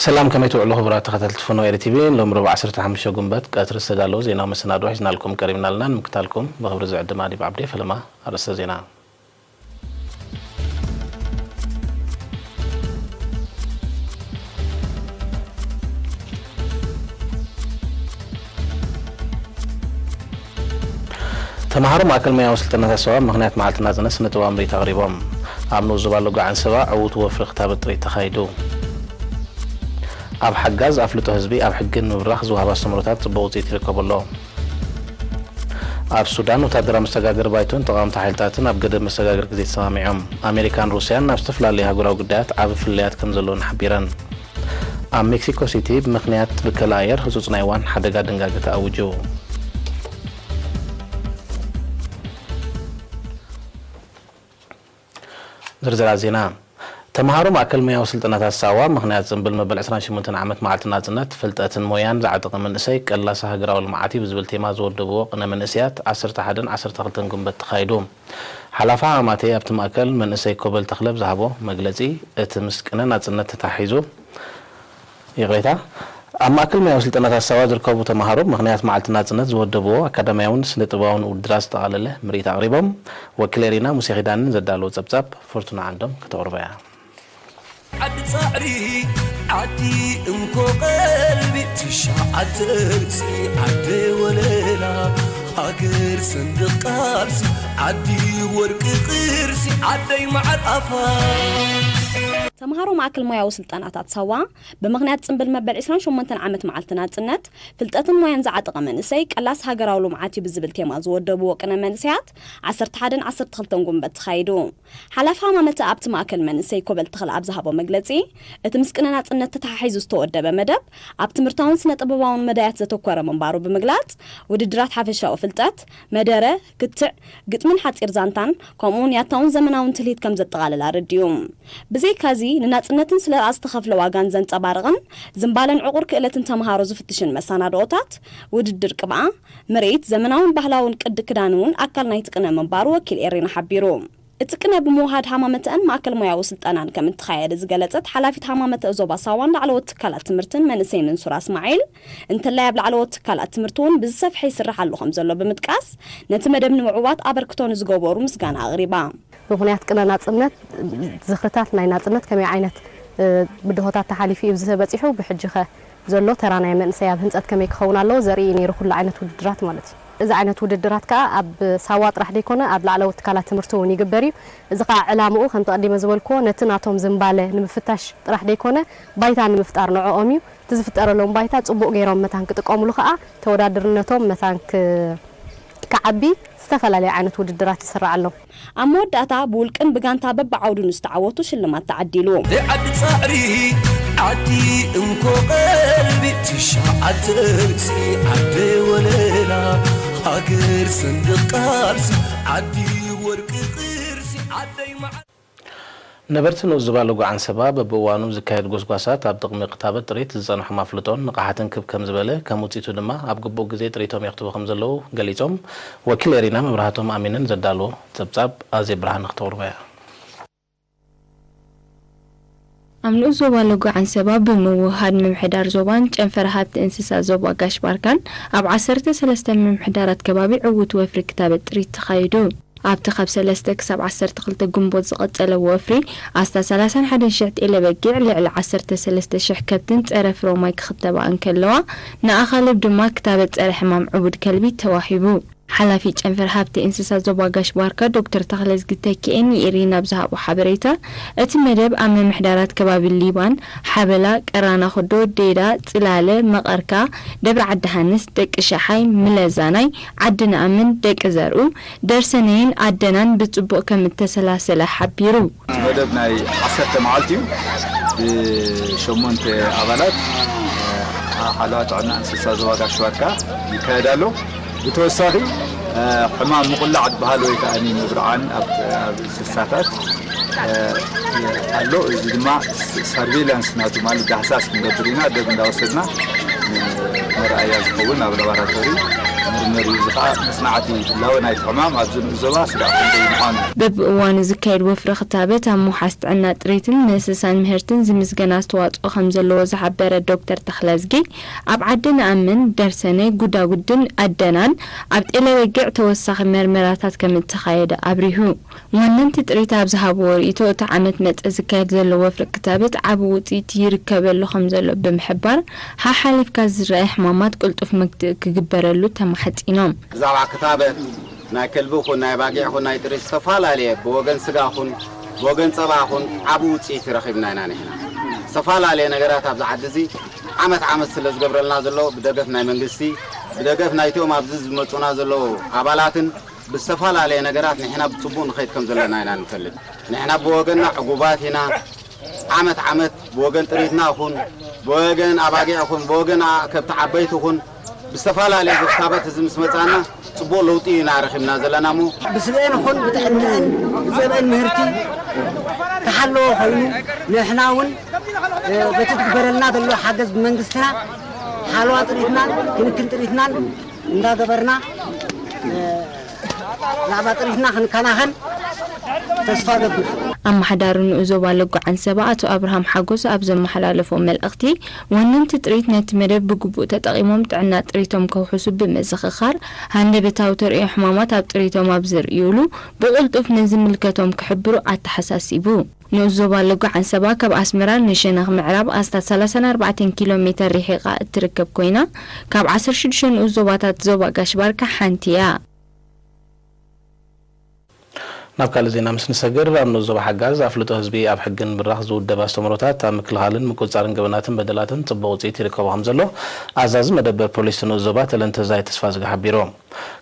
ሰላም፣ ከመይ ትውዕሉ ክቡራት ተኸታተልቲ ፍኖ ኤሪ ቲቪ? ሎም ረቡዕ ዓሰርተ ሓሙሽተ ጉንበት ቀትሪ ዝተዳለዉ ዜናዊ መሰናዶ ሒዝናልኩም ቀሪብና ኣለና። ንምክታልኩም ብኽብሪ ዝዕድም ኣዲብ ዓብዴ። ፈለማ ኣርእስተ ዜና። ተምሃሮ ማእከል ሞያዊ ስልጠናታት ሰባ ምኽንያት መዓልቲ ናጽነት ስነ ጥበባዊ ምርኢት ኣቕሪቦም። ኣብ ንኡስ ዞባ ሎጎ ዓንሰባ ዕዉት ወፍሪ ክታበት ጥሪት ተኻይዱ። ኣብ ሓጋዝ ኣፍልጦ ህዝቢ ኣብ ሕጊ ንምብራኽ ዝወሃብ ኣስተምህሮታት ጽቡቕ ውጽኢት ይርከቦ ኣሎ። ኣብ ሱዳን ወታደራዊ መሰጋገሪ ባይቶን ተቓወምቲ ሓይልታትን ኣብ ገደብ መሰጋገሪ ግዜ ተሰማሚዖም። ኣሜሪካን ሩስያን ኣብ ዝተፈላለዩ ሃገራዊ ጉዳያት ዓቢ ፍልልያት ከም ዘለወን ሓቢረን። ኣብ ሜክሲኮ ሲቲ ብምኽንያት ብከላ ኣየር ህጹጽ ናይ እዋን ሓደጋ ድንጋገ ተኣዊጁ። ዝርዝራት ዜና። ተምሃሮ ማእከል ሞያዊ ስልጠናታት ሳዋ ምኽንያት ጽምብል መበል ዕስራን ሽሞንተን ዓመት መዓልቲ ናጽነት፣ ፍልጠትን ሞያን ዝዓጠቐ መንእሰይ ቀላሲ ሃገራዊ ልምዓት እዩ ብዝብል ቴማ ዝወደብዎ ቅነ መንእሰያት ዓሰርተ ሓደን ዓሰርተ ክልተን ጉንበት ተኻይዱ። ሓላፊ ሃማማተይ ኣብቲ ማእከል መንእሰይ ኮበል ተኽለ ብዝሃቦ መግለጺ፣ እቲ ምስ ቅነ ናጽነት ተተሓሒዙ ይቕሬታ። ኣብ ማእከል ሞያዊ ስልጠናታት ሳዋ ዝርከቡ ተምሃሮ ምኽንያት መዓልቲ ናጽነት ዝወደብዎ ኣካዳምያውን ስነ ጥበባውን ውድድራት ዘጠቓለለ ምርኢት ኣቕሪቦም። ወኪል ኤሪና ሙሴ ኪዳንን ዘዳለዎ ጸብጻብ ፍርቱና ዓንዶም ከተቕርቦ እያ። ዓዲ ጻዕሪ፣ ዓዲ እንኮ ቀልቢ፣ ትሽዓተ ርእሲ፣ ዓዲ ወለላ፣ ሃገር ሰንደቕ ቃልሲ፣ ዓዲ ወርቂ ቅርሲ፣ ዓደይ መዓር ኣፋ። ተምሃሮ ማእከል ሞያዊ ስልጠናታት ሳዋ ብምኽንያት ጽምብል መበል ዕስራን ሸሞንተን ዓመት መዓልቲ ናጽነት፣ ፍልጠትን ሞያን ዝዓጠቐ መንእሰይ ቀላስ ሃገራዊ ልምዓት እዩ ብዝብል ቴማ ዝወደብዎ ቅነ መንእሰያት ዓሰርተ ሓደን ዓሰርተ ክልተን ጉንበት ተኻይዱ። ሓላፊ ሃማመተ ኣብቲ ማእከል መንእሰይ ኮበል ተኽለ ኣብ ዝሃቦ መግለጺ፣ እቲ ምስ ቅነ ናጽነት ተተሓሒዙ ዝተወደበ መደብ ኣብ ትምህርታውን ስነ ጥበባውን መዳያት ዘተኮረ ምንባሩ ብምግላጽ፣ ውድድራት ሓፈሻዊ ፍልጠት፣ መደረ፣ ክትዕ፣ ግጥምን ሓጺር ዛንታን፣ ከምኡውን ያታውን ዘመናውን ትልሂት ከም ዘጠቓልል ኣረዲኡ። ብዘይካዚ፣ ንናጽነትን ስለ ራኣ ዝተኸፍለ ዋጋን ዘንጸባርቕን ዝምባለን ዕቑር ክእለትን ተምሃሮ ዝፍትሽን መሰናድኦታት፣ ውድድር ቅብኣ፣ ምርኢት፣ ዘመናውን ባህላውን ቅዲ ክዳን እውን ኣካል ናይቲ ቅነ ምንባሩ ወኪል ኤሪና ሓቢሩ። እቲ ቅነ ብምውሃድ ሃማመተኣን ማእከል ሞያዊ ስልጠናን ከም እተኻየደ ዝገለጸት ሓላፊት ሃማመተ ዞባ ሳዋን ላዕለዎት ትካላት ትምህርትን መንእሰይ መንሱራ እስማዒል፣ እንተላይ ኣብ ላዕለዎት ትካላት ትምህርቲ እውን ብዝሰፍሐ ይስራሕ ኣሎ ከም ዘሎ ብምጥቃስ፣ ነቲ መደብ ንምዕዋት ኣበርክቶ ንዝገበሩ ምስጋና ኣቕሪባ። ምኽንያት ቅነ ናጽነት፣ ዝኽርታት ናይ ናጽነት ከመይ ዓይነት፣ እ፣ ብድሆታት ተሓሊፉ እዩ እዚ በጺሑ፣ ብሕጂ ኸ ዘሎ ተራ ናይ መንእሰይ ኣብ ህንጸት ከመይ ክኸውን ኣለዎ ዘርኢ እዩ ነይሩ፣ ኩሉ ዓይነት ውድድራት ማለት እዩ። እዚ ዓይነት ውድድራት ከኣ ኣብ ሳዋ ጥራሕ ደይኮነ፣ ኣብ ላዕለዎት ትካላት ትምህርቲ እውን ይግበር እዩ። እዚ ከኣ ዕላምኡ፣ ከምቲ ቀዲመ ዝበልክዎ፣ ነቲ ናቶም ዝንባለ ንምፍታሽ ጥራሕ ደይኮነ፣ ባይታ ንምፍጣር ንዕኦም እዩ። እቲ ዝፍጠረሎም ባይታ ጽቡቕ ገይሮም መታን ክጥቀሙሉ ከኣ፣ ተወዳድርነቶም መታን ክ-፣ ክዓቢ፣ ዝተፈላለየ ዓይነት ውድድራት ይስራዕ ኣሎ። ኣብ መወዳእታ፣ ብውልቅን ብጋንታ በብዓውዱ ንዝተዓወቱ ሽልማት ተዓዲሉ። ዓዲ ጻዕሪ፣ ዓዲ እንኮ ቀልቢ፣ ትሽዓተ ርእሲ፣ ዓዲ ወለላ፣ ሃገር ሰንደቕ ቃልሲ፣ ዓዲ ወርቂ ቅርሲ፣ ዓደይ መዓ- ነበርቲ ንኡስ ዞባ ሎጎ ዓንሰባ በብእዋኑ ዝካየድ ጎስጓሳት ኣብ ጥቕሚ ክታበት ጥሪት ዝጸንሖም ኣፍልጦን ንቕሓትን ክብ ከም ዝበለ፣ ከም ውጽኢቱ ድማ ኣብ ግቡእ ግዜ ጥሪቶም የኽትቡ ከም ዘለዉ ገሊጾም። ወኪል ኤሪና መብራህቶም ኣሚንን ዘዳልዎ ጸብጻብ ኣዜብ ብርሃነ ክተቕርቦ እያ። ኣብ ንኡስ ዞባ ሎጎ ዓንሰባ ብምውህሃድ ምምሕዳር ዞባን ጨንፈር ሃብቲ እንስሳ ዞባ ጋሽ ባርካን ኣብ ዓሰርተ ሰለስተ ምምሕዳራት ከባቢ ዕዉት ወፍሪ ክታበት ጥሪት ተኻይዱ። ኣብቲ ካብ ሰለስተ ክሳብ ዓሰርተ ክልተ ግንቦት ዝቐጸለ ወፍሪ፣ ኣስታት ሰላሳን ሓደን ሽሕ ጤለ በጊዕ፣ ልዕሊ ዓሰርተ ሰለስተ ሽሕ ከብትን ጸረ ፍሮማይ ክኽተባ እንከለዋ፣ ንኣኻልብ ድማ ክታበት ጸረ ሕማም ዕቡድ ከልቢ ተዋሂቡ። ሓላፊ ጨንፈር ሃብቲ እንስሳ ዞባ ጋሽ ባርካ ዶክተር ተኽለዝጊ ተኪኤ ንኤሪና ኣብ ዝሃቦ ሓበሬታ፣ እቲ መደብ ኣብ ምምሕዳራት ከባቢ ሊባን፣ ሓበላ፣ ቀራናኹዶ፣ ዴዳ፣ ጽላለ፣ መቐርካ፣ ደብረ ዓዲ ሃንስ፣ ደቂ ሸሓይ፣ ምለዛናይ፣ ዓዲ ነኣምን፣ ደቂ ዘርኡ፣ ደርሰነይን ኣደናን ብጽቡቕ ከም እተሰላሰለ ሓቢሩ። እቲ መደብ ናይ ዓሰርተ መዓልቲ እዩ። ብሸሞንተ ኣባላት፣ እ፣ ሓለዋ ጥዕና እንስሳ ዞባ ጋሽ ባርካ ይካየድ ኣሎ። ብተወሳኺ፣ እ፣ ሕማም ምቑላዕ ዝበሃል ወይ ከኣ ምብርዓን ኣብ፣ ኣብ እንስሳታት፣ ኣሎ። እዚ ድማ ሰርቬይላንስ ናቱ ማለት ዳህሳስ ክንገብር ኢና። ደም እንዳወሰድና ንመርኣያ ዝኸውን ኣብ ላቦራቶሪ ምርምር እዩ። እዚ ከዓ መጽናዕቲ ህላወ ናይቲ ሕማም ኣብዚ ንኡስ ዞባ ስጋዕ ክንደይ ምዃኑ። በብእዋኑ ዝካየድ ወፍሪ ክታበት ኣብ ምውሓስ ጥዕና ጥሪትን ምህስሳን ምህርትን ዝምስገን ኣስተዋፅኦ ከም ዘለዎ ዝሓበረ ዶክተር ተኽለዝጊ፣ ኣብ ዓዲ ንኣምን፣ ደርሰነ፣ ጉዳጉድን ኣደናን ኣብ ጤለ በጊዕ ተወሳኺ መርመራታት ከም እተኻየደ ኣብሪሁ። ወነንቲ ጥሪት ኣብ ዝሃብዎ ርእይቶ፣ እቲ ዓመት መጸ ዝካየድ ዘሎ ወፍሪ ክታበት ዓቢ ውጽኢት ይርከበሉ ከም ዘሎ ብምሕባር፣ ሓሓሊፍካ ዝረኣይ ሕማማት ቅልጡፍ መግትኢ ክግበረሉ ተማሕጺኖም። ብዛዕባ ክታበት ናይ ከልቢ ኹን ናይ ባጊዕ ኹን ናይ ጥሪት ዝተፈላለየ ብወገን ስጋ ኹን ብወገን ጸባ ኹን ዓቢ ውጽኢት ረኺብና ኢና ንሕና። ዝተፈላለየ ነገራት ኣብዚ ዓዲ እዚ ዓመት ዓመት ስለ ዝገብረልና ዘሎ ብደገፍ ናይ መንግስቲ ብደገፍ ናይቶም ኣብዚ ዝመጹና ዘለዉ ኣባላትን ብዝተፈላለየ ነገራት ንሕና ብጽቡቕ ንኸይድ ከም ዘለና ኢና ንፈልጥ። ንሕና ብወገንና ዕጉባት ኢና። ዓመት ዓመት ብወገን ጥሪትና ኹን ብወገን ኣባጊዕ ኹን ብወገን ኣ- ከብቲ ዓበይቲ ኹን ብዝተፈላለየ ክታበት እዚ ምስ መጻና ጽቡቕ ለውጢ ኢና ረኺብና ዘለና እሞ ብስብኤን ኹን ብጥዕንአን ብጸብአን ምህርቲ ተሓለዎ ኮይኑ ንሕና እውን እ፣ በቲ ትግበረልና ዘሎ ሓገዝ ብመንግስትና ሓለዋ ጥሪትናን ክንክን ጥሪትናን እንዳገበርና እ፣ ዛዕባ ጥሪትና ክንከናኸን ተስፋ ገብር። ኣመሓዳሪ ንኡስ ዞባ ለጉ ዓንሰባ ኣቶ ኣብርሃም ሓጎስ ኣብ ዘመሓላለፎ መልእኽቲ፣ ወነንቲ ጥሪት ነቲ መደብ ብግቡእ ተጠቒሞም ጥዕና ጥሪቶም ከውሕሱ ብምዝኽኻር፣ ሃንደበታዊ ተርእዮ ሕማማት ኣብ ጥሪቶም ኣብ ዘርእዩሉ ብቕልጡፍ ንዝምልከቶም ክሕብሩ ኣተሓሳሲቡ። ንኡስ ዞባ ለጉ ዓንሰባ ካብ ኣስመራ ንሸነኽ ምዕራብ ኣስታት ሰላሳን ኣርባዕተን ኪሎ ሜተር ርሒቓ እትርከብ ኮይና፣ ካብ ዓሰርተ ሽዱሽተ ንኡስ ዞባታት ዞባ ጋሽ ባርካ ሓንቲ እያ። ናብ ካልእ ዜና ምስ ንሰግር፣ ኣብ ንኡስ ዞባ ሓጋዝ ኣፍልጦ ህዝቢ ኣብ ሕግን ብራኽ ዝውደብ ኣስተምህሮታት ኣብ ምክልኻልን ምቁጽጻርን ገበናትን በደላትን ጽቡቕ ውጽኢት ይርከቦ ከም ዘሎ ኣዛዚ መደበር ፖሊስ ንኡስ ዞባ ተለንተ ዛይ ተስፋዝጊ ሓቢሩ።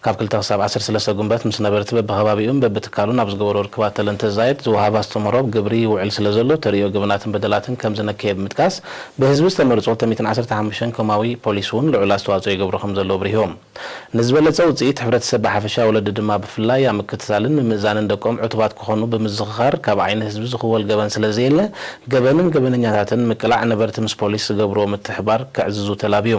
ካብ ክልተ ክሳብ ዓሰርተ ሰለስተ ጉንበት ምስ ነበርቲ በብኸባቢኡን በብትካሉን ኣብ ዝገበሮ ርክባት ተለንተ ዛይድ ዝወሃብ ኣስተምህሮ ኣብ ግብሪ ይውዕል ስለ ዘሎ ተርእዮ ገበናትን በደላትን ከም ዝነከየ ብምጥቃስ ብህዝቢ ዝተመርጹ ክልተ ሚእትን ዓሰርተ ሓሙሽተን ኮማዊ ፖሊስ እውን ልዑል ኣስተዋጽኦ ይገብሩ ከም ዘሎ ኣብሪሁ። ንዝበለጸ ውጽኢት ሕብረተሰብ ብሓፈሻ ወለዲ ድማ ብፍላይ ኣብ ምክትታልን ምምእዛንን ደቆም ዕቱባት ክኾኑ ብምዝኽኻር ካብ ዓይኒ ህዝቢ ዝኽወል ገበን ስለ ዘየለ ገበንን ገበነኛታትን ምቅላዕ ነበርቲ ምስ ፖሊስ ዝገብርዎ ምትሕባር ከዕዝዙ ተላብዩ።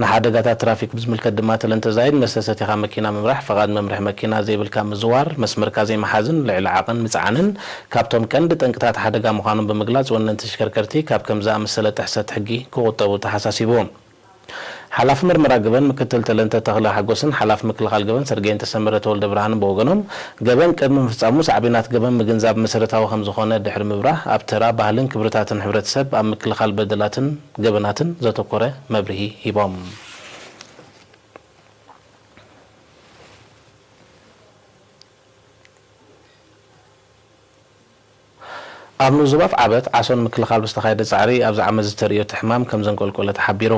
ንሓደጋታት ትራፊክ ብዝምልከት ድማ ተለንተ ዛይድ መስተ ሰቲኻ መኪና ምምራሕ፣ ፈቓድ መምርሒ መኪና ዘይብልካ ምዝዋር፣ መስመርካ ዘይምሓዝን ልዕሊ ዓቐን ምጽዓንን ካብቶም ቀንዲ ጠንቅታት ሓደጋ ምዃኖም ብምግላጽ ወነንቲ ተሽከርከርቲ ካብ ከምዚ ዝኣመሰለ ጥሕሰት ሕጊ ክቑጠቡ ተሓሳሲቡ። ሓላፊ ምርመራ ገበን ምክትል ተለንተ ተኽለ ሓጎስን ሓላፊ ምክልኻል ገበን ሰርጌን ተሰመረ ተወልደ ብርሃንን ብወገኖም ገበን ቅድሚ ምፍጻሙ ሳዕቤናት ገበን ምግንዛብ መሰረታዊ ከም ዝኾነ ድሕሪ ምብራህ ኣብ ተራ ባህልን ክብርታትን ሕብረተሰብ ኣብ ምክልኻል በደላትን ገበናትን ዘተኮረ መብርሂ ሂቦም። ኣብ ንኡስ ዞባ ኣፍዓበት ዓሶ ንምክልኻል ብዝተኻየደ ጻዕሪ ኣብዚ ዓመት ዝተርእዮ እቲ ሕማም ከም ዘንቆልቆለ ተሓቢሩ።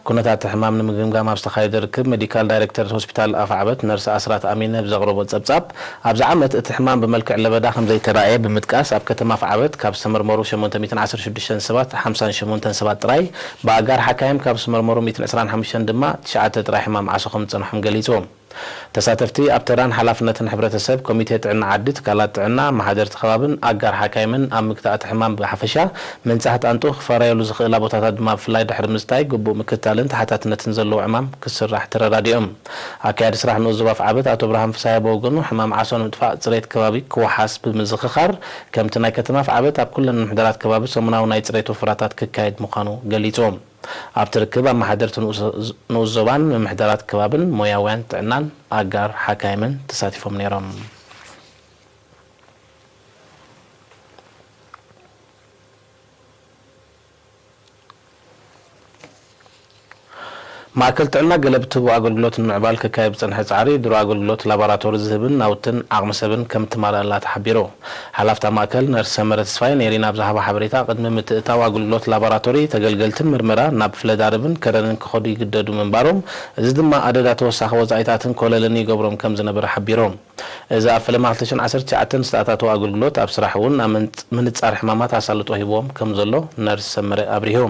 ኩነታት እቲ ሕማም ንምግምጋም ኣብ ዝተኻየደ ርክብ ሜዲካል ዳይሬክተር ሆስፒታል ኣፍዓበት ነርስ ኣስራት ኣሚነ ብዘቕረቦ ጸብጻብ ኣብዚ ዓመት እቲ ሕማም ብመልክዕ ለበዳ ከም ዘይተራእየ ብምጥቃስ ኣብ ከተማ ኣፍዓበት ካብ ዝተመርመሩ ሸሞንተ ሚእትን ዓሰርተ ሽዱሽተን ሰባት ሓምሳን ሸሞንተን ሰባት ጥራይ ብኣጋር ሓካይም ካብ ዝተመርመሩ ሚእትን ዕስራን ሓሙሽተን ድማ ትሽዓተ ጥራይ ሕማም ዓሶ ከም ዝጸንሖም ገሊጹ። ተሳተፍቲ ኣብ ተራን ሓላፍነትን ሕብረተሰብ፣ ኮሚቴ ጥዕና ዓዲ፣ ትካላት ጥዕና፣ ኣመሓደርቲ ከባብን ኣጋር ሓካይምን ኣብ ምግታእ እቲ ሕማም ብሓፈሻ፣ ምንጻህ ጣንጡ ክፈራየሉ ዝኽእላ ቦታታት ድማ ብፍላይ ድሕሪ ምዝታይ ግቡእ ምክትታልን ተሓታትነትን ዘለዎ ዕማም ክስራሕ ተረዳዲኦም። ኣካያዲ ስራሕ ንኡስ ዞባ ኣፍዓበት ኣቶ ብርሃን ፍስሃየ ብወገኑ ሕማም ዓሶ ንምጥፋእ ጽሬት ከባቢ ክወሓስ ብምዝኽኻር ከምቲ ናይ ከተማ ኣፍዓበት ኣብ ኩለን ምምሕዳራት ከባቢ ሰሙናዊ ናይ ጽሬት ወፈራታት ክካየድ ምዃኑ ገሊጹ። ኣብቲ ርክብ ኣመሓደርቲ ንኡስ ዞባን ምምሕዳራት ከባብን ሞያውያን ጥዕናን ኣጋር ሓካይምን ተሳቲፎም ነይሮም። ማእከል ጥዕና ገለብ ትህቦ ኣገልግሎት ንምዕባል ክካየድ ዝጸንሐ ጻዕሪ ድሮ ኣገልግሎት ላቦራቶሪ ዝህብን ናውትን ዓቕሚ ሰብን ከም እትማልኣላ ተሓቢሩ። ሓላፍታ ማእከል ነርስ ሰመረ ተስፋይ ኔሪና ኣብ ዝሃባ ሓበሬታ፣ ቅድሚ ምትእታው ኣገልግሎት ላቦራቶሪ፣ ተገልገልትን ምርመራ ናብ ፍለዳርብን ከረንን ክኸዱ ይግደዱ ምንባሮም፣ እዚ ድማ ኣደዳ ተወሳኺ ወጻኢታትን ኮለልን ይገብሮም ከም ዝነበረ ሓቢሮም። እዚ ኣብ ፈለማ ክልተ ሽሕን ዓሰርተ ትሽዓተን ዝተኣታተወ ኣገልግሎት ኣብ ስራሕ እውን ኣብ ምንጽ-፣ ምንጻር ሕማማት ኣሳልጦ ሂብዎም ከም ዘሎ ነርስ ሰመረ ኣብሪሁ።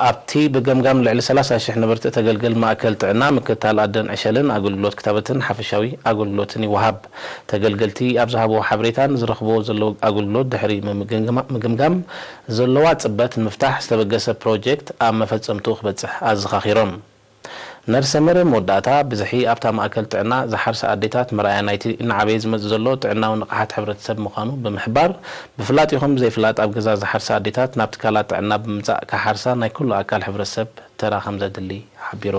ኣብቲ ብገምጋም ልዕሊ ሰላሳ ሽሕ ነበርቲ እተገልግል ማእከል ጥዕና፣ ምክትታል ኣደን ዕሸልን ኣገልግሎት ክታበትን ሓፈሻዊ ኣገልግሎትን ይወሃብ። ተገልገልቲ ኣብ ዝሃብዎ ሓበሬታን ዝረኽብዎ ዘለዉ ኣገልግሎት ድሕሪ ምምግምጋም፣ ምግምጋም፣ ዘለዋ ጽበት ንምፍታሕ ዝተበገሰ ፕሮጀክት ኣብ መፈጸምትኡ ክበጽሕ ኣዘኻኺሮም። ነርሰ መርየም መወዳእታ፣ ብዝሒ ኣብታ ማእከል ጥዕና ዝሓርሳ ኣዴታት መርኣያ ናይቲ እናዓበየ ዝመጽእ ዘሎ ጥዕናዊ ንቕሓት ሕብረተሰብ ምዃኑ ብምሕባር፣ ብፍላጥ ይኹን ብዘይፍላጥ ኣብ ገዛ ዝሓርሳ ኣዴታት ናብ ትካላት ጥዕና ብምምጻእ ክሓርሳ ናይ ኩሉ ኣካል ሕብረተሰብ ተራ ከም ዘድሊ ሓቢሩ።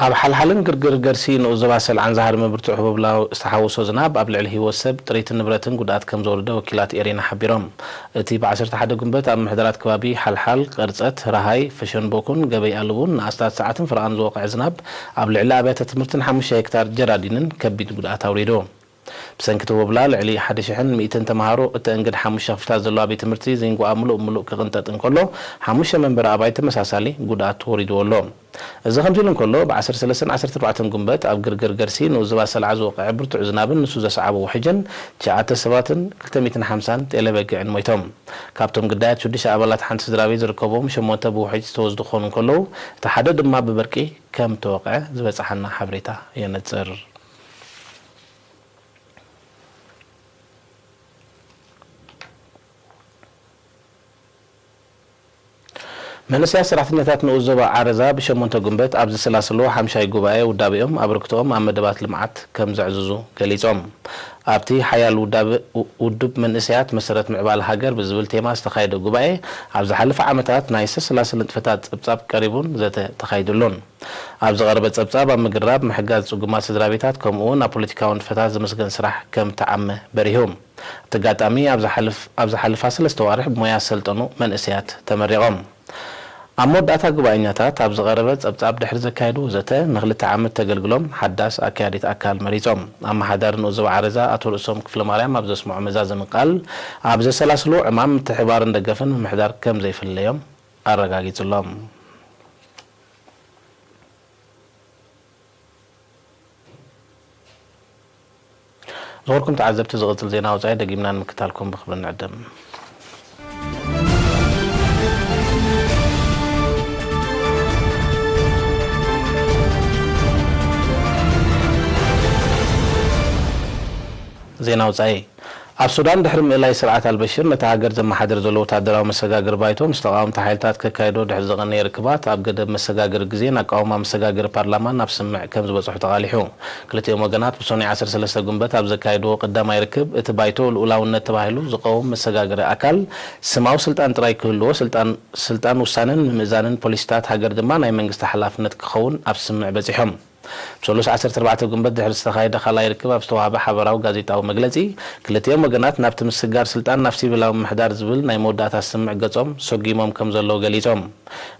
ኣብ ሓልሓልን ግርግር ገርሲ ንኡስ ዞባ ሰልዓን ዝሃርመ ብርቱዕ ህቦብላዊ ዝተሓወሶ ዝናብ ኣብ ልዕሊ ህይወት ሰብ፣ ጥሪትን ንብረትን ጉድኣት ከም ዘውረደ ወኪላት ኤሪና ሓቢሮም። እቲ ብ ዓሰርተ ሓደ ጉንበት ኣብ ምሕደራት ከባቢ ሓልሓል፣ ቀርጸት፣ ረሃይ፣ ፈሸንቦኩን ገበይ ኣልቡን ንኣስታት ሰዓትን ፈረቓን ዝወቕዐ ዝናብ ኣብ ልዕሊ ኣብያተ ትምህርትን ሓሙሽተ ሄክታር ጀራዲንን ከቢድ ጉድኣት ኣውሪዱ። ብሰንኪ እቲ ወብላ ልዕሊ ሓደ ሽሕን ሚእትን ተምሃሮ እተእንግድ ሓሙሽተ ክፍልታት ዘለዋ ቤት ትምህርቲ ዚንጓኣ ምሉእ ብምሉእ ክቕንጠጥ እንከሎ፣ ሓሙሽተ መንበሪ ኣባይቲ ተመሳሳሊ ጉድኣት ወሪድዎ ኣሎ። እዚ ከምዚ ኢሉ እንከሎ፣ ብ ዓሰርተ ሰለስተን ዓሰርተ ኣርባዕተን ጉንበት ኣብ ግርግር ገርሲ ንኡስ ዞባ ሰልዓ ዝወቕዐ ብርቱዕ ዝናብን ንሱ ዘስዓቦ ውሕጅን ትሽዓተ ሰባትን ክልተ ሚእትን ሓምሳን ጤለ በጊዕን ሞይቶም። ካብቶም ግዳያት ሽዱሽተ ኣባላት ሓንቲ ስድራ ቤት ዝርከብዎም ሸሞንተ ብውሕጅ ዝተወስዱ ክኾኑ እንከለዉ፣ እቲ ሓደ ድማ ብበርቂ ከም እተወቕዐ ዝበጽሓና ሓበሬታ የነጽር። መንእሰያት ሰራሕተኛታት ንኡስ ዞባ ዓረዛ ብሸሞንተ ጉንበት ኣብ ዝሰላሰልዎ ሓምሻይ ጉባኤ ውዳቤኦም ኣበርክቶኦም ኣብ መደባት ልምዓት ከም ዘዕዝዙ ገሊጾም። ኣብቲ ሓያል ውዳበ ውድብ መንእሰያት መሰረት ምዕባለ ሃገር ብዝብል ቴማ ዝተኻየደ ጉባኤ ኣብ ዝሓለፈ ዓመታት ናይ ዝተሰላሰለ ንጥፈታት ጸብጻብ ቀሪቡን ዘተ ተኻይድሉን። ኣብ ዝቐረበ ጸብጻብ ኣብ ምግራብ ምሕጋዝ ጽጉማት ስድራ ቤታት ከምኡ እውን ኣብ ፖለቲካዊ ንጥፈታት ዝምስገን ስራሕ ከም ተዓመ በሪሁ። ኣብቲ ኣጋጣሚ ኣብ ዝሓልፍ-፣ ኣብ ዝሓልፋ ሰለስተ ዋርሕ ብሞያ ዝሰልጠኑ መንእሰያት ተመሪቖም። ኣብ መወዳእታ ጉባኤኛታት ኣብ ዝቐረበ ጸብጻብ ድሕሪ ዘካየድዎ ዘተ ንክልተ ዓመት ተገልግሎም ሓዳስ ኣካያዲት ኣካል መሪጾም። ኣመሓዳሪ ንኡስ ዞባ ዓረዛ ኣቶ ርእሶም ክፍለማርያም ኣብ ዘስምዖ መዛዘሚ ቃል ኣብ ዘሰላስልዎ ዕማም ምትሕብባርን ደገፍን ምምሕዳር ከም ዘይፍለዮም ኣረጋጊጹሎም። ዝኸበርኩም ተዓዘብቲ፣ ዝቕጽል ዜና ወጻኢ ደጊምና ንምክታልኩም ብኽብሪ ንዕድም። ዜና ወጻኢ። ኣብ ሱዳን ድሕሪ ምእላይ ስርዓት ኣልበሽር ነታ ሃገር ዘመሓድር ዘሎ ወታደራዊ መሰጋገሪ ባይቶ ምስ ተቓወምቲ ሓይልታት ከካይዶ ድሕሪ ዝቐነየ ርክባት ኣብ ገደብ መሰጋገሪ ግዜን ኣቃውማ መሰጋገሪ ፓርላማን ናብ ስምምዕ ከም ዝበጽሑ ተቓሊሑ። ክልቲኦም ወገናት ብሶኒ ዓሰርተ ሰለስተ ጉንበት ኣብ ዘካየድዎ ቀዳማይ ርክብ፣ እቲ ባይቶ ልኡላውነት ተባሂሉ ዝቐውም መሰጋገሪ ኣካል ስማዊ ስልጣን ጥራይ ክህልዎ፣ ስልጣን፣ ስልጣን ውሳነን ምምእዛንን ፖሊሲታት ሃገር ድማ ናይ መንግስቲ ሓላፍነት ክኸውን ኣብ ስምምዕ በጺሖም። ብሰሉስ ዓሰርተ ኣርባዕተ ጉንበት ድሕሪ ዝተኻየደ ካልኣይ ርክብ ኣብ ዝተዋህበ ሓበራዊ ጋዜጣዊ መግለጺ፣ ክልቲኦም ወገናት ናብቲ ምስግጋር ስልጣን ናብ ሲቪላዊ ምምሕዳር ዝብል ናይ መወዳእታ ስምምዕ ገጾም ሰጒሞም ከም ዘለዉ ገሊጾም።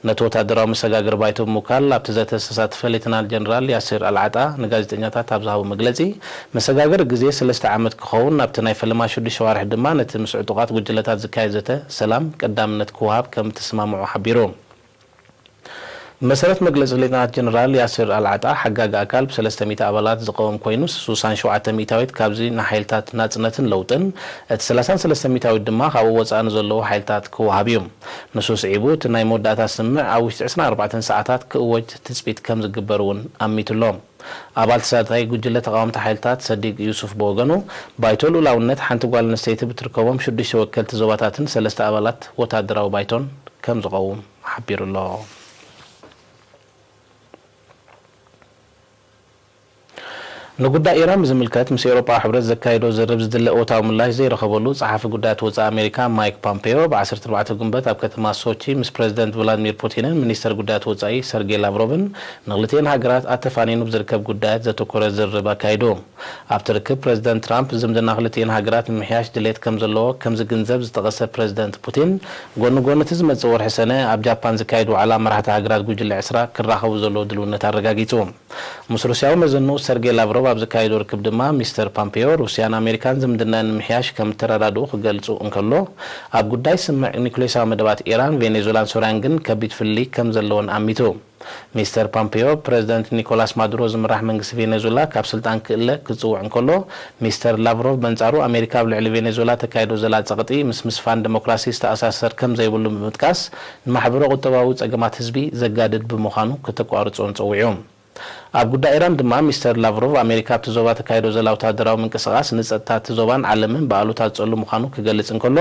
ነቲ ወታደራዊ መሰጋገሪ ባይቶ ብምውካል ኣብቲ ዘተ ዝተሳተፈ ሌተናል ጀነራል ያሲር ኣልዓጣ ንጋዜጠኛታት ኣብ ዝሃቦ መግለጺ፣ መሰጋገሪ ግዜ ሰለስተ ዓመት ክኸውን፣ ናብቲ ናይ ፈለማ ሽዱሽተ ኣዋርሕ ድማ ነቲ ምስ ዕጡቓት ጉጅለታት ዝካየድ ዘተ ሰላም ቀዳምነት ክወሃብ ከም እተሰማምዑ ሓቢሩ። ብመሰረት መግለጺ ሌተናንት ጀነራል ያሲር ኣልዓጣ፣ ሓጋጊ ኣካል ብሰለስተ ሚእቲ ኣባላት ዝቐውም ኮይኑ፣ ስሳን ሸውዓተ ሚእታዊት ካብዚ ንሓይልታት ናጽነትን ለውጥን፣ እቲ ሰላሳን ሰለስተ ሚእታዊት ድማ ካብኡ ወጻኢ ንዘለዉ ሓይልታት ክወሃብ እዩ። ንሱ ስዒቡ፣ እቲ ናይ መወዳእታ ስምምዕ ኣብ ውሽጢ ዕስራን ኣርባዕተን ሰዓታት ክእወጅ ትጽቢት ከም ዝግበር እውን ኣሚቱ ኣሎ። ኣባል ተሳታፊ ጉጅለ ተቓወምቲ ሓይልታት ሰዲግ ዩሱፍ ብወገኑ፣ ባይቶ ልኡላውነት ሓንቲ ጓል ኣንስተይቲ ብትርከቦም ሽዱሽተ ወከልቲ ዞባታትን ሰለስተ ኣባላት ወታደራዊ ባይቶን ከም ዝቐውም ሓቢሩ ኣሎ። ንጉዳይ ኢራን ብዝምልከት ምስ ኤውሮጳዊ ሕብረት ዘካየዶ ዝርርብ ዝድለ እወታዊ ምላሽ ዘይረኸበሉ ጸሓፊ ጉዳያት ወጻኢ ኣሜሪካ ማይክ ፖምፔዮ ብ ዓሰርተ ኣርባዕተ ጉንበት ኣብ ከተማ ሶቺ ምስ ፕረዚደንት ቭላድሚር ፑቲንን ሚኒስተር ጉዳያት ወጻኢ ሰርጌይ ላቭሮቭን ንክልቲኤን ሃገራት ኣተፋኒኑ ብዝርከብ ጉዳያት ዘተኮረ ዝርርብ ኣካይዱ። ኣብቲ ርክብ ፕረዚደንት ትራምፕ ዝምድና ክልቲኤን ሃገራት ንምምሕያሽ ድሌት ከም ዘለዎ ከም ዝግንዘብ ዝጠቐሰ ፕረዚደንት ፑቲን፣ ጎኒ ጎኒ እቲ ዝመጽእ ወርሒ ሰነ ኣብ ጃፓን ዝካየድ ዋዕላ መራሕቲ ሃገራት ጉጅለ ዕስራ ክራኸቡ ዘለዎ ድልውነት ኣረጋጊጹ። ምስ ሩስያዊ መዘንኡ ሰርጌይ ላቭሮቭ ኣብ ዘካየዶ ርክብ ድማ ሚስተር ፓምፔዮ ሩስያን ኣሜሪካን ዝምድናን ንምሕያሽ ከም እተረዳድኡ ክገልጹ እንከሎ፣ ኣብ ጉዳይ ስምምዕ ኒኩሌሳዊ መደባት ኢራን፣ ቬኔዙላን ሶርያን ግን ከቢድ ፍልልይ ከም ዘለዎን ኣሚቱ። ሚስተር ፓምፔዮ ፕረዚደንት ኒኮላስ ማዱሮ ዝምራሕ መንግስቲ ቬኔዙላ ካብ ስልጣን ክእለ ክጽውዕ እንከሎ፣ ሚስተር ላቭሮቭ በንጻሩ ኣሜሪካ ኣብ ልዕሊ ቬኔዙላ ተካይዶ ዘላ ጸቕጢ ምስ ምስፋን ዲሞክራሲ ዝተኣሳሰር ከም ዘይብሉ ብምጥቃስ፣ ንማሕበረ ቁጠባዊ ጸገማት ህዝቢ ዘጋድድ ብምዃኑ ክተቋርጾን ጸዊዑ። ኣብ ጉዳይ ኢራን ድማ ሚስተር ላቭሮቭ ኣሜሪካ ኣብቲ ዞባ ተካይዶ ዘላ ወታደራዊ ምንቅስቓስ ንጸጥታ እቲ ዞባን ዓለምን ብኣሉታ ዝጸሉ ምዃኑ ክገልጽ እንከሎ፣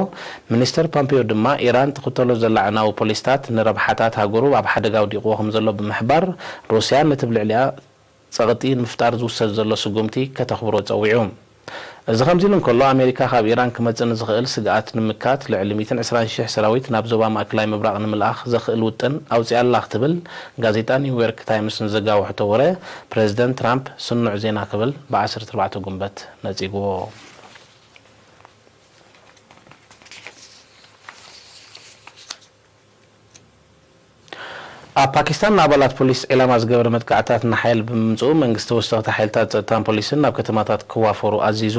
ሚኒስተር ፓምፔዮ ድማ ኢራን ትኽተሎ ዘላ ዕናዊ ፖሊስታት ንረብሓታት ሃገሩ ኣብ ሓደጋ ኣውዲቕዎ ከም ዘሎ ብምሕባር፣ ሩስያ ነቲ ብልዕሊኣ ጸቕጢ ንምፍጣር ዝውሰድ ዘሎ ስጉምቲ ከተኽብሮ ጸዊዑ። እዚ ከምዚ ኢሉ እንከሎ፣ ኣሜሪካ ካብ ኢራን ክመጽእ ንዝኽእል ስግኣት ንምምካት ልዕሊ ሚእትን ዕስራን ሽሕ ሰራዊት ናብ ዞባ ማእከላይ ምብራቕ ንምልኣኽ ዘኽእል ውጥን ኣውጺኣ ኣላ ክትብል ጋዜጣ ኒውዮርክ ታይምስ ንዘጋወሐቶ ወረ፣ ፕረዚደንት ትራምፕ ስኑዕ ዜና ክብል ብ ዓሰርተ ኣርባዕተ ጉንበት ነጺግዎ። ኣብ ፓኪስታን ንኣባላት ፖሊስ ዒላማ ዝገበረ መጥቃዕትታት ንሓይል ብምምጽኡ፣ መንግስቲ ተወሰኽቲ ሓይልታት ጸጥታን ፖሊስን ናብ ከተማታት ክዋፈሩ ኣዚዙ።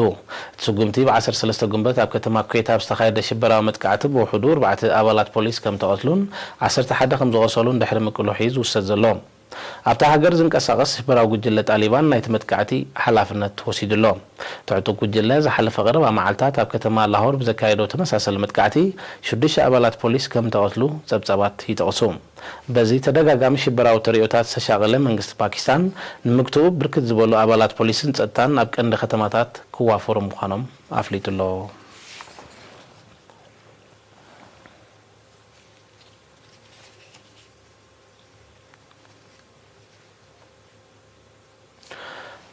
እቲ ስጉምቲ ብ ዓሰርተ ሰለስተ ጉንበት ኣብ ከተማ ኲዌታ ኣብ ዝተኻየደ ሽበራዊ መጥቃዕቲ ብውሑዱ ኣርባዕተ ኣባላት ፖሊስ ከም ተቐትሉን ዓሰርተ ሓደ ከም ዝቖሰሉን ድሕሪ ምቅልሑ እዩ ዝውሰድ ዘሎ። ኣብታ ሃገር ዝንቀሳቐስ ሽበራዊ ጉጅለ ጣሊባን ናይቲ መጥቃዕቲ ሓላፍነት ወሲዱ ኣሎ። እቲ ዕጡቕ ጉጅለ ዝሓለፈ ቀረባ መዓልታት ኣብ ከተማ ላሆር ብዘካየዶ ተመሳሳሊ መጥቃዕቲ ሽዱሽተ ኣባላት ፖሊስ ከም ተቐትሉ ጸብጻባት ይጠቕሱ። በዚ ተደጋጋሚ ሽበራዊ ተርእዮታት ዝተሻቐለ መንግስቲ ፓኪስታን፣ ንምግትኡ ብርክት ዝበሉ ኣባላት ፖሊስን ጸጥታን ናብ ቀንዲ ከተማታት ክዋፈሩ ምዃኖም ኣፍሊጡ ኣሎ።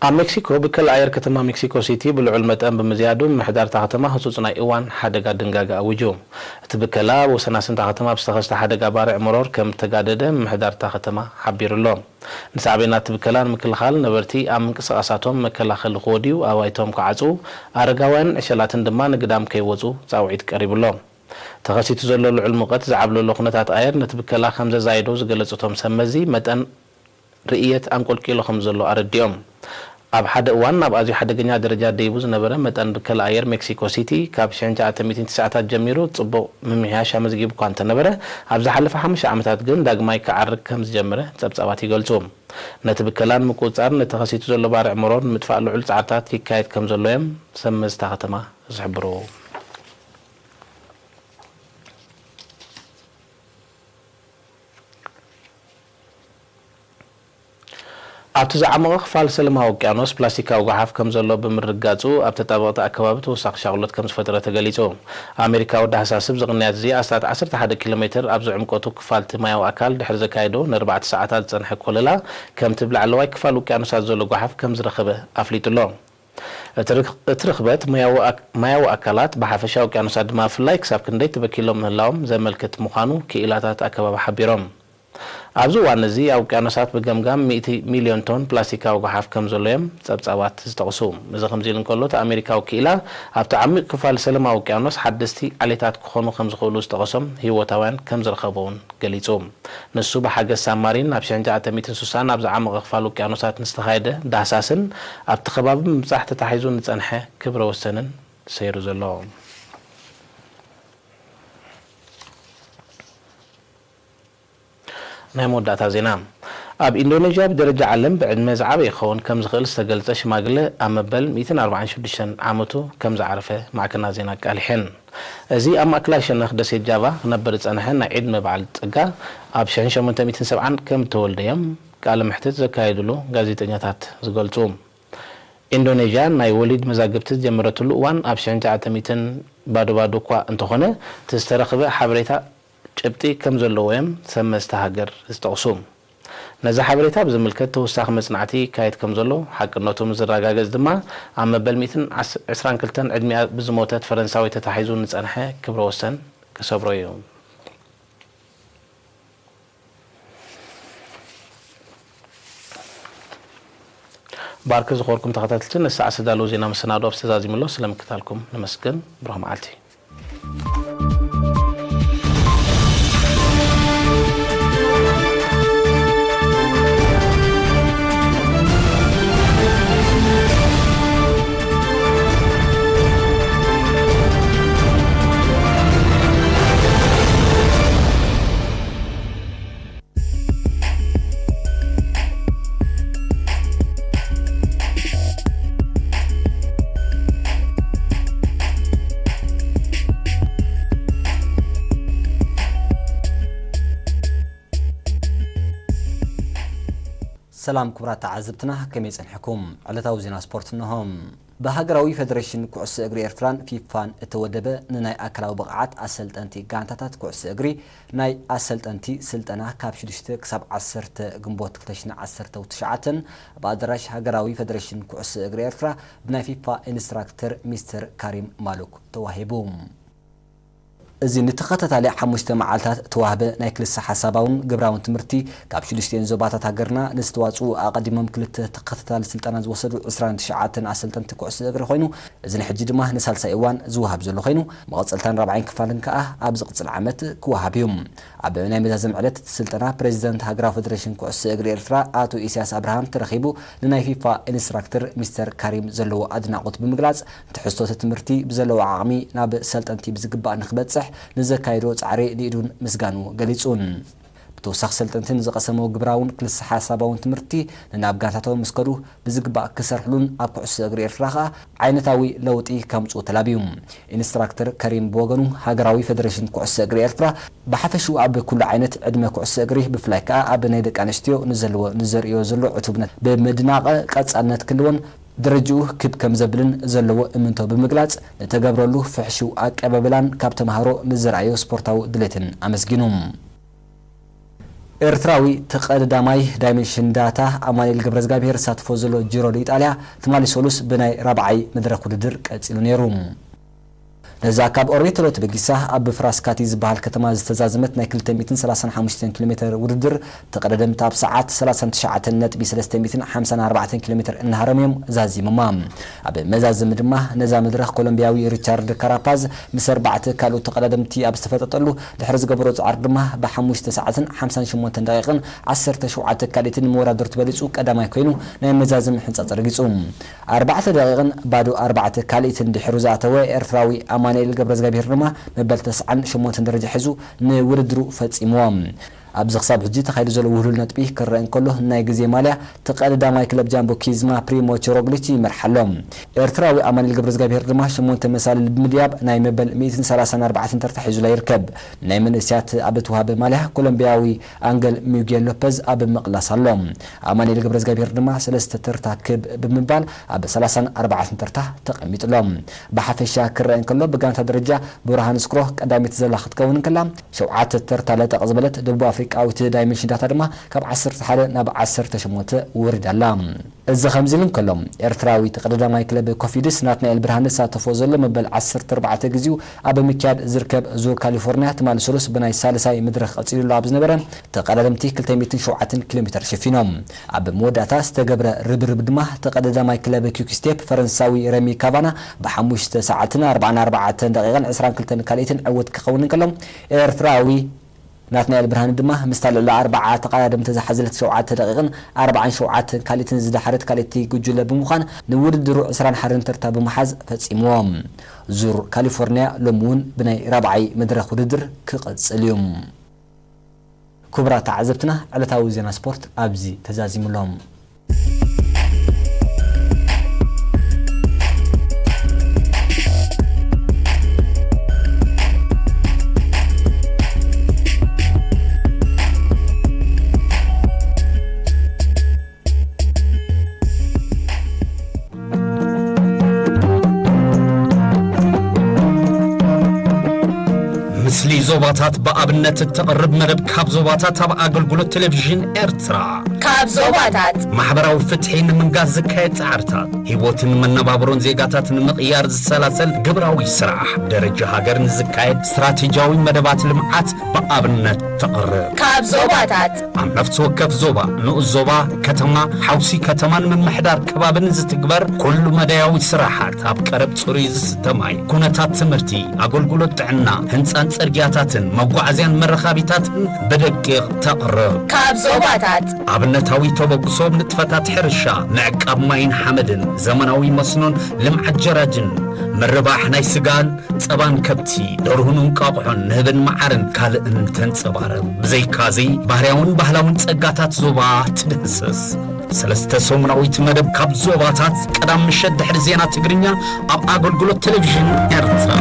ኣብ ሜክሲኮ፣ ብከላ ኣየር ከተማ ሜክሲኮ ሲቲ ብልዑል መጠን ብምዝያዱ፣ ምምሕዳር እታ ከተማ ህጹጽ ናይ እዋን ሓደጋ ድንጋገ ኣዊጁ። እቲ ብከላ፣ ኣብ ወሰናስን እታ ከተማ ብዝተኸስተ ሓደጋ ባርዕ መሮር ከም እተጋደደ ምምሕዳር እታ ከተማ ሓቢሩ ኣሎ። ንሳዕቤናት እቲ ብከላ ንምክልኻል፣ ነበርቲ ኣብ ምንቅስቓሳቶም መከላኸሊ ክወድዩ፣ ኣባይቶም ክዓጽዉ፣ ኣረጋውያንን ዕሸላትን ድማ ንግዳም ከይወጹ ጻውዒት ቀሪቡ ኣሎ። ተኸሲቱ ዘሎ ልዑል ሙቐት ዝዓብለሎ ኩነታት ኣየር ነቲ ብከላ ከም ዘዛየዶ ዝገለጹ እቶም ሰብ መዚ፣ መጠን ርእየት ኣንቆልቂሉ ከም ዘሎ ኣረዲኦም። ኣብ ሓደ እዋን ናብ ኣዝዩ ሓደገኛ ደረጃ ደይቡ ዝነበረ መጠን ብከላ ኣየር ሜክሲኮ ሲቲ፣ ካብ ሽሕን ትሽዓተ ሚእትን ትስዓታት ጀሚሩ ጽቡቕ ምምሕያሽ ኣመዝጊቡ እኳ እንተነበረ፣ ኣብ ዝሓለፈ ሓሙሽተ ዓመታት ግን ዳግማይ ክዓርግ ከም ዝጀመረ ጸብጻባት ይገልጹ። ነቲ ብከላ ንምቁጽጻር፣ ነቲ ተኸሲቱ ዘሎ ባርዕ መሮር ንምጥፋእ ልዑል ጻዕርታት ይካየድ ከም ዘሎ እዮም ሰብ መዚ እታ ከተማ ዝሕብሩ። ኣብቲ ዝዓመቐ ክፋል ሰለማዊ ውቅያኖስ ፕላስቲካዊ ጓሓፍ ከም ዘሎ ብምርግጋጹ፣ ኣብ ተጣበቕቲ ኣከባቢ ተወሳኺ ሻቕሎት ከም ዝፈጠረ ተገሊጹ። ኣሜሪካዊ ዳህሳስ ብዚ ቅንያት እዚ ኣስታት ዓሰርተ ሓደ ኪሎ ሜትር ኣብ ዝዕምቆቱ ክፋል እቲ ማያዊ ኣካል ድሕሪ ዘካየዶ ንኣርባዕተ ሰዓታት ዝጸንሐ ኮለላ፣ ከምቲ ኣብ ላዕለዋይ ክፋል ውቅያኖሳት ዘሎ ጓሓፍ ከም ዝረኸበ ኣፍሊጡ ኣሎ። እቲ ርኽ-፣ እቲ ርኽበት ማያዊ ኣክ-፣ ማያዊ ኣካላት ብሓፈሻ፣ ውቅያኖሳት ድማ ብፍላይ ክሳብ ክንደይ ተበኪሎም ምህላዎም ዘመልክት ምዃኑ ክኢላታት ኣከባቢ ሓቢሮም። ኣብዚ እዋን እዚ ኣብ ውቅያኖሳት ብገምጋም ሚእቲ ሚልዮን ቶን ፕላስቲካዊ ጓሓፍ ከም ዘሎ እዮም ጸብጻባት ዝጠቕሱ። እዚ ከምዚ ኢሉ እንከሎ፣ እቲ ኣሜሪካዊ ክኢላ ኣብቲ ዓሚቕ ክፋል ሰለማዊ ውቅያኖስ ሓደስቲ ዓሌታት ክኾኑ ከም ዝኽእሉ ዝጠቐሶም ህይወታውያን ከም ዝረኸበ እውን ገሊጹ። ንሱ ብሓገዝ ሳብማሪን ናብ ሽሕን ትሽዓተ ሚእትን ስሳን ኣብ ዝዓመቐ ክፋል ውቅያኖሳት ንዝተኻየደ ዳህሳስን ኣብቲ ከባቢ ምብጻሕ ተታሒዙ ንጸንሐ ክብረ ወሰንን ሰይሩ ዘሎ። ናይ መወዳእታ ዜና። ኣብ ኢንዶኔዥያ ብደረጃ ዓለም ብዕድመ ዝዓበየ ክኸውን ከም ዝኽእል ዝተገልጸ ሽማግለ ኣብ መበል ሚእትን ኣርባዓን ሽዱሽተን ዓመቱ ከም ዝዓረፈ ማዕከናት ዜና ኣቃሊሐን። እዚ ኣብ ማእከላይ ሸነኽ ደሴት ጃቫ ክነብር ዝጸንሐ ናይ ዕድመ በዓል ጸጋ፣ ኣብ ሽሕን ሸሞንተ ሚእትን ሰብዓን ከም እተወልደ እዮም ቃለ መሕትት ዘካየድሉ ጋዜጠኛታት ዝገልጹ። ኢንዶኔዥያ ናይ ወሊድ መዛግብቲ ዝጀመረትሉ እዋን ኣብ ሽሕን ትሽዓተ ሚእትን ባዶ ባዶ እኳ እንተኾነ፣ እቲ ዝተረኽበ ሓበሬታ ጭብጢ ከም ዘለዎ እዮም ሰብ መዚ እታ ሃገር ዝጠቕሱ። ነዚ ሓበሬታ ብዝምልከት ተወሳኺ መጽናዕቲ ይካየድ ከም ዘሎ፣ ሓቅነቱ ምስ ዝረጋገጽ ድማ፣ ኣብ መበል ሚእትን ዕስራን ክልተን ዕድሚኣ ብዝሞተት ፈረንሳዊት ተታሒዙ ንጸንሐ ክብረ ወሰን ክሰብሮ እዩ። ባርክ ዝኸበርኩም ተኸታተልቲ፣ ነዚ ሰዓት ዝተዳለወ ዜና መሰናዶ ኣብዚ ተዛዚሙ ኣሎ። ስለምክታልኩም ነመስግን። ብሩኽ መዓልቲ። ሰላም ክቡራት ተዓዘብትና፣ ከመይ ጸኒሕኩም? ዕለታዊ ዜና ስፖርት እንሆ። ብሃገራዊ ፌደሬሽን ኩዕሶ እግሪ ኤርትራን ፊፋን እተወደበ ንናይ ኣካላዊ ብቕዓት ኣሰልጠንቲ ጋንታታት ኩዕሶ እግሪ ናይ ኣሰልጠንቲ ስልጠና ካብ ሽዱሽተ ክሳብ ዓሰርተ ግንቦት ክልተ ሽሕን ዓሰርተ ትሽዓተን ኣብ ኣዳራሽ ሃገራዊ ፌደሬሽን ኩዕሶ እግሪ ኤርትራ ብናይ ፊፋ ኢንስትራክተር ሚስተር ካሪም ማሉክ ተዋሂቡ። እዚ ንተኸታታሊ ሓሙሽተ መዓልታት እተዋህበ ናይ ክልሰ ሓሳባውን ግብራውን ትምህርቲ፣ ካብ ሽዱሽቲኤን ዞባታት ሃገርና ንዝተዋጽኡ ኣቐዲሞም ክልተ ተኸታታሊ ስልጠና ዝወሰዱ ዕስራን ትሽዓተን ኣሰልጠንቲ ኩዕሶ እግሪ ኮይኑ፣ እዚ ንሕጂ ድማ ንሳልሳይ እዋን ዝወሃብ ዘሎ ኮይኑ፣ መቐጸልታን ራብዓይን ክፋልን ከኣ ኣብ ዝቕጽል ዓመት ክወሃብ እዩ። ኣብ ናይ መዛዘም ዕለት እቲ ስልጠና፣ ፕሬዚደንት ሃገራዊ ፌደሬሽን ኩዕሶ እግሪ ኤርትራ ኣቶ ኢሳያስ ኣብርሃም ተረኺቡ፣ ንናይ ፊፋ ኢንስትራክተር ሚስተር ካሪም ዘለዎ ኣድናቖት ብምግላጽ፣ ትሕዝቶ እቲ ትምህርቲ ብዘለዎ ዓቕሚ ናብ ሰልጠንቲ ብዝግባእ ንክበጽሕ ንዘካየዶ ጻዕሪ ንኢዱን ምስጋኑ ገሊጹ። ብተወሳኺ፣ ሰልጠንቲ ንዝቐሰሞ ግብራውን ክልሰ ሓሳባውን ትምህርቲ ንናብ ጋንታቶም ምስ ከዱ ብዝግባእ ክሰርሕሉን ኣብ ኩዕሶ እግሪ ኤርትራ ከኣ ዓይነታዊ ለውጢ ከምጽኡ ተላብዩ። ኢንስትራክተር ከሪም ብወገኑ፣ ሃገራዊ ፌደሬሽን ኩዕሶ እግሪ ኤርትራ ብሓፈሽኡ ኣብ ኩሉ ዓይነት ዕድመ ኩዕሶ እግሪ፣ ብፍላይ ከኣ ኣብ ናይ ደቂ ኣንስትዮ ንዘለዎ፣ ንዘርእዮ ዘሎ ዕቱብነት ብምድናቕ፣ ቀጻልነት ክህልዎን ደረጃኡ ክብ ከም ዘብልን ዘለዎ እምንቶ ብምግላጽ፣ ንተገብረሉ ፍሕሽው ኣቀባብላን ካብ ተማሃሮ ንዘርኣዮ ስፖርታዊ ድሌትን ኣመስጊኑ። ኤርትራዊ ተቐዳዳማይ ዳይመንሽን ዳታ ኣማኑኤል ገብረዝጋብሄር ዝሳተፎ ዘሎ ጂሮ ዶ ኢጣልያ፣ ትማሊ ሰሉስ ብናይ ራብዓይ መድረኽ ውድድር ቀጺሉ ነይሩ። ነዛ ካብ ኦርቤቶሎ ተበጊሳ ኣብ ፍራስካቲ ዝበሃል ከተማ ዝተዛዘመት ናይ ክልተ ሚእትን ሰላሳን ሓሙሽተን ኪሎ ሜትር ውድድር፣ ተቐዳደምቲ ኣብ ሰዓት ሰላሳን ትሽዓተን ነጥቢ ሰለስተ ሚእትን ሓምሳን ኣርባዕተን ኪሎ ሜትር እናሃረሙ እዮም ዛዚሞማ። ኣብ መዛዘሚ ድማ ነዛ መድረኽ ኮሎምቢያዊ ሪቻርድ ካራፓዝ ምስ ኣርባዕተ ካልኦት ተቐዳደምቲ ኣብ ዝተፈጠጠሉ ድሕሪ ዝገበሮ ጻዕሪ ድማ ብሓሙሽተ ሰዓትን ሓምሳን ሸሞንተን ደቂቕን ዓሰርተ ሸውዓተ ካልኢትን መወዳደርቱ በሊጹ ቀዳማይ ኮይኑ ናይ መዛዘሚ ሕንጻጽ ረጊጹ። ኣርባዕተ ደቂቕን ባዶ ኣርባዕተ ካልኢትን ድሕሩ ዝኣተወ ኤርትራዊ ኣማኑኤል ገብረዝጋብሄር ድማ መበል ተስዓን ሸሞንተን ደረጃ ሒዙ ንውድድሩ ፈጺምዎ። ኣብዚ ክሳብ ሕጂ ተኻይዱ ዘሎ ውህሉል ነጥቢ ክረአ እንከሎ፣ ናይ ግዜ ማልያ ተቐዳዳማይ ክለብ ጃምቦ ኪዝማ ፕሪሞ ሮግሊች ይመርሕ ኣሎ። ኤርትራዊ ኣማኑኤል ገብረዝጋብሄር ድማ ሸሞንተ መሳልል ብምድያብ ናይ መበል ሚእትን ሰላሳን ኣርባዕተን ተርታ ሒዙላ ይርከብ። ናይ መንእሰያት ኣብ እትወሃብ ማልያ ኮሎምቢያዊ ኣንገል ሚጌል ሎፐዝ ኣብ ምቕላስ ኣሎ። ኣማኑኤል ገብረዝጋብሄር ድማ ሰለስተ ተርታ ክብ ብምባል ኣብ ሰላሳን ኣርባዕተን ተርታ ተቐሚጡ ኣሎ። ብሓፈሻ ክረአ እንከሎ፣ ብጋንታ ደረጃ ብርሃን ስክሮ ቀዳሚት ዘላ ክትከውን እንከላ፣ ሸውዓተ ተርታ ለጠቕ ዝበለት ደቡብ ኣፍሪቃዊት ዳይመንሽን ዳታ ድማ ካብ ዓሰርተ ሓደ ናብ ዓሰርተ ሸሞንተ ወሪዳ ኣላ። እዚ ከምዚ ኢሉ እንከሎ፣ ኤርትራዊ ተቐዳዳማይ ክለብ ኮፊድስ ናትናኤል ብርሃነ ዝሳተፎ ዘሎ መበል ዓሰርተ ኣርባዕተ ግዜኡ ኣብ ምክያድ ዝርከብ ዙር ካሊፎርኒያ፣ ትማሊ ሰሉስ ብናይ ሳልሳይ መድረኽ ቀጺሉሉ ኣብ ዝነበረ፣ ተቐዳደምቲ ክልተ ሚእትን ሸውዓተን ኪሎ ሜትር ሸፊኖም። ኣብ መወዳእታ ዝተገብረ ርብርብ ድማ፣ ተቐዳዳማይ ክለብ ኪክ ስቴፕ ፈረንሳዊ ረሚ ካቫና ብሓሙሽተ ሰዓትን ኣርባዓን ኣርባዕተን ደቂቕን ዕስራን ክልተን ካልኢትን ዕውት ክኸውን እንከሎ፣ ኤርትራዊ ናትናኤል ብርሃነ ድማ ምስታ ልዕሊ ኣርባዓ ተቐዳደምቲ ዝሓዘለት ሸውዓተ ደቂቕን ኣርባዓን ሸውዓተን ካልኢትን ዝደሓረት ካልኣይቲ ጉጅለ ብምዃን፣ ንውድድሩ ዕስራን ሓደን ተርታ ብምሓዝ ፈጺምዎ። ዙር ካሊፎርኒያ ሎሚ እውን ብናይ ራብዓይ መድረኽ ውድድር ክቕጽል እዩ። ክቡራት ተዓዘብትና፣ ዕለታዊ ዜና ስፖርት ኣብዚ ተዛዚሙ ኣሎ። ምስሊ ዞባታት ብኣብነት እተቕርብ መደብ ካብ ዞባታት ኣብ ኣገልግሎት ቴሌቪዥን ኤርትራ። ካብ ዞባታት። ማሕበራዊ ፍትሒ ንምንጋስ ዝካየድ ጻዕርታት፣ ህይወትን መነባብሮን ዜጋታት ንምቕያር ዝሰላሰል ግብራዊ ስራሕ፣ ደረጃ ሃገር ንዝካየድ ስትራቴጂያዊ መደባት ልምዓት ብኣብነት ተቕርብ። ካብ ዞባታት። ኣብ ነፍሲ ወከፍ ዞባ፣ ንኡስ ዞባ፣ ከተማ፣ ሓውሲ ከተማን ምምሕዳር ከባብን ዝትግበር ኩሉ መዳያዊ ስራሓት ኣብ ቀረብ ጽሩይ ዝስተ ማይ፣ ኩነታት ትምህርቲ፣ ኣገልግሎት ጥዕና፣ ህንጻን ጽርግያታትን፣ መጓዓዝያን መረኻቢታትን ብደቂቕ ተቕርብ። ካብ ዞባታት። ኣብነታዊ ተበግሶ ኣብ ንጥፈታት ሕርሻ፣ ምዕቃብ ማይን ሓመድን፣ ዘመናዊ መስኖን ልምዓት ጀራጅን፣ ምርባሕ ናይ ስጋን ጸባን ከብቲ፣ ደርሁን እንቋቑሖን፣ ንህብን መዓርን ካልእን ተንጸባርቕ። ብዘይካዚ፣ ባህርያውን ባህላውን ጸጋታት ዞባ ትድህስስ። ሰለስተ ሰሙናዊት መደብ ካብ ዞባታት፣ ቀዳም ምሸት ድሕሪ ዜና ትግርኛ ኣብ ኣገልግሎት ቴሌቪዥን ኤርትራ።